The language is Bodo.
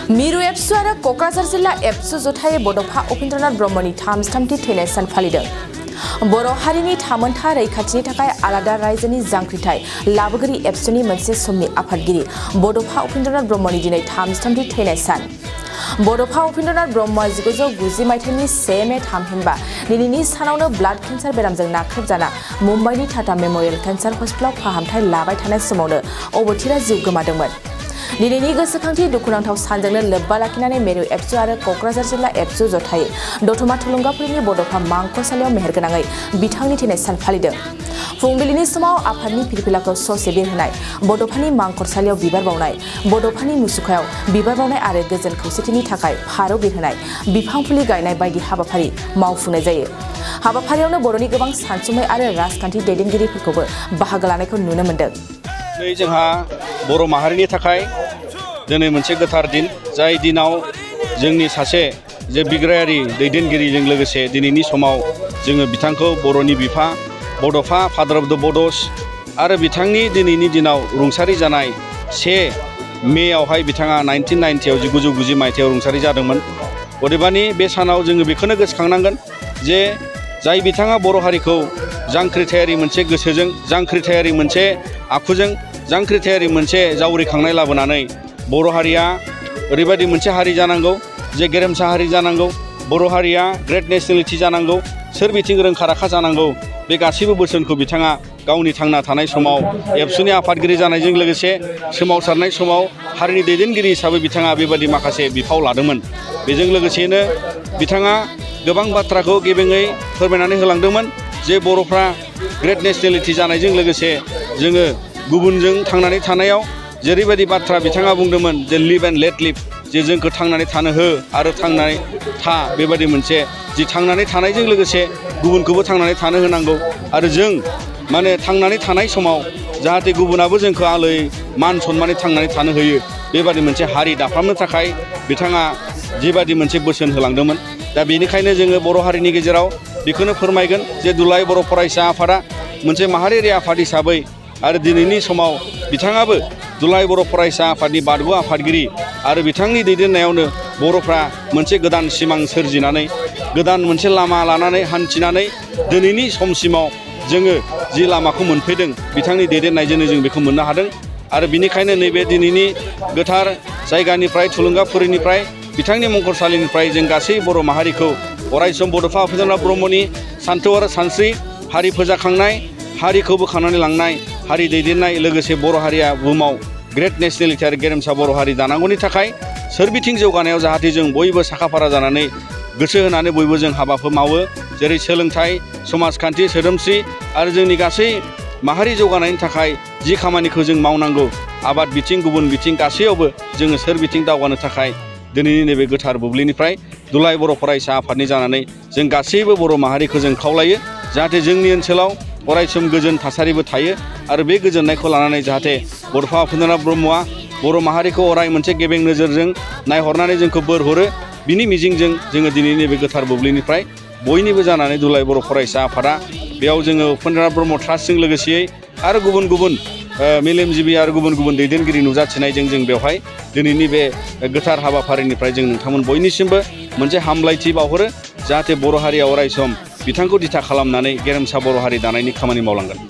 मिरु एबसु आरो क'क्राझार जिल्ला एबसु जथायै बड'फा उपेन्द्रनाथ ब्रह्मनि 33थि थैनाय सान फालिदों। बर' हारिनि थामोनथा रैखाथिनि थाखाय आलादा रायजोनि जांख्रिथाय लाबोगिरि एबसुनि मोनसे समनि आफादगिरि बड'फा उपेन्द्रनाथ ब्रह्मनि दिनै 33थि थैनाय सान। बड'फा उपेन्द्रनाथ ब्रह्मआ 1990 मायथाइनि 1 मे थामहिनबा दिनैनि सानावनो ब्लाड केन्सार बेरामजों नाख्रेबजाना मुम्बाइनि टाटा मेम'रियेल केन्सार हस्पिटालाव फाहामथाय लाबाय थानाय समावनो अबथिरा जिउ गोमादोंमोन। दिनैनि गोसोखांथि दुखुनांथाव सानजोंनो लोब्बा लाखिनानै मिरु एबसु आरो क'क्राझार जिल्ला एबसु जथायै दतमा थुलुंगाफुरिनि बड'फा मांखरसालियाव मेहेरगोनाङै बिथांनि थैनाय सान फालिदों। फुंबिलिनि समाव आफादनि फिरफिलाखौ ससे बिरहोनाय, बड'फानि मांखरसालियाव बिबार बावनाय, बड'फानि मुसुखायाव बिबार बावनाय आरो गोजोन खौसेथिनि थाखाय फारौ बिरहोनाय, बिफां फुलि गायनाय बायदि हाबाफारि मावफुंनाय जायो। हाबाफारियावनो बर'नि गोबां सानसुमै आरो राजखान्थि दैदेनगिरिफोरखौबो बाहागो लानायखौ नुनो मोन्दों। जोंहा बर' माहारिनि थाखाय दिनै मोनसे गोथार दिन, जाय दिनाव जोंनि सासे बिग्रायारि दैदेनगिरिजों लोगोसे दिनैनि समाव जोङो बिथांखौ बर'नि बिफा, बड'फा फादार अफ द बड'स आरो बिथांनि दिनैनि दिनाव रुंसारि जानाय 1 मेआवहाय बिथाङा 1990 मायथाइयाव रुंसारि जादोंमोन। अदेबानि बे सानाव जोङो बेखौनो गोसोखांनांगोन जे जाय बिथाङा बर' हारिखौ जांख्रिथायारि मोनसे गोसोजों, जांख्रिथायारि मोनसे आखुजों, जांख्रिथायारि मोनसे जावरिखांनाय लाबोनानै बर' हारिया ओरैबायदि मोनसे हारि जानांगौ जे गेरेमसा हारि जानांगौ, बर' हारिया ग्रेट नेशनेलिटि जानांगौ, सोरबिथिं रोंखा राखा जानांगौ, बे गासैबो बोसोनखौ बिथाङा गावनि थांना थानाय समाव एबसुनि आफादगिरि जानायजों लोगोसे सोमावसारनाय समाव हारिनि दैदेनगिरि हिसाबै बिथाङा बेबायदि माखासे बिफाव लादोंमोन। बेजों लोगोसेनो बिथाङा गोबां बाथ्राखौ गेबेङै फोरमायनानै होलांदोंमोन जे बर'फ्रा ग्रेट नेशनेलिटि जानायजों लोगोसे जोङो गुबुनजों थांनानै थानायाव जेरैबायदि बाथ्रा बिथाङा बुंदोंमोन जे लिभ एन्ड लेट लिभ, जे जोंखौ थांनानै थानो हो आरो थांनानै था, बेबायदि मोनसे जि थांनानै थानायजों लोगोसे गुबुनखौबो थांनानै थानो होनांगौ आरो जों थांनानै थानाय समाव जाहाथे गुबुनाबो जोंखौ आलै मान सन्मानै थांनानै थानो होयो, बेबादि मोनसे हारि दाफ्रामनो थाखाय बिथाङा जिबादि मोनसे बोसोन होलांदोंमोन। दा बेनिखायनो जोङो बर' हारिनि गेजेराव बेखौनो फोरमायगोन जे दुलाराय बर' फरायसा आफादा मोनसे माहारियारि आफाद हिसाबै आरो दिनैनि समाव बिथाङाबो दुलाराय बर' फरायसा आफादनि बारग' आफादगिरि आरो बिथांनि दैदेननायावनो बर'फ्रा मोनसे गोदान सिमां सोरजिनानै, गोदान मोनसे लामा लानानै हान्थिनानै दिनैनि समसिमाव जोङो जि लामाखौ मोनफैदों, बिथांनि दैदेननायजोंनो जों बेखौ मोननो हादों। आरो बिनिखायनो नैबे दिनैनि गोथार जायगानिफ्राय, थुलुंगाफुरिनिफ्राय, बिथांनि मंखरसालिनिफ्राय जों गासै बर' माहारिखौ अरायसम बड'फा उपेन्द्रनाथ ब्रह्मनि सान्थौ आरो सानस्रि, हारि फोजाखांनाय, हारिखौ बोखांनानै लांनाय, हारि दैदेननाय, लोगोसे बर' हारिया बुहुमाव ग्रेट नेशनेलिटि आरो गेरेमसा बर' हारि दानांगौनि थाखाय सोरबिथिं जौगानायाव जाहाथे जों बयबो साखाफारा जानानै गोसो होनानै बयबो जों हाबाफोर मावो, जेरै सोलोंथाइ, समाजखान्थि, सोदोमस्रि आरो जोंनि गासै माहारि जौगानायनि थाखाय जि खामानिखौ जों मावनांगौ, आबाद बिथिं, गुबुन बिथिं गासैयावबो जोङो सोरबिथिं दावगानो थाखाय दिनैनि नैबे गोथार बुब्लिनिफ्राय दुलाराय बर' फरायसा आफादनि जानानै जों गासैबो बर' माहारिखौ जों खावलायो जाहाथे जोंनि ओनसोलाव अरायसम गोजोन थासारिबो थायो आरो बे गोजोननायखौ लानानै जाहाथे बड'फा उपेन्द्रनाथ ब्रह्मआ बर' माहारिखौ अराय मोनसे गेबें नोजोरजों नायहरनानै जोंखौ बोर हरो, बिनि मिजिंजों जोङो दिनैनि बे गोथार बुब्लिनिफ्राय बयनिबो जानानै दुलाराय बर' फरायसा आफादा बेयाव जोङो उपेन्द्रनाथ ब्रह्म ट्रास्टजों लोगोसेयै आरो गुबुन गुबुन मेलेमजिबि आरो गुबुन गुबुन दैदेनगिरि नुजाथिनायजों जों बेवहाय दिनैनि बे गोथार हाबाफारिनिफ्राय जों नोंथांमोन बयनिसिमबो मोनसे हामलायथि बावहरो जाहाथे बर' हारिया अरायसम बिथांखौ दिथा खालामनानै गेरेमसा बर' हारि दानायनि खामानि मावलांगोन।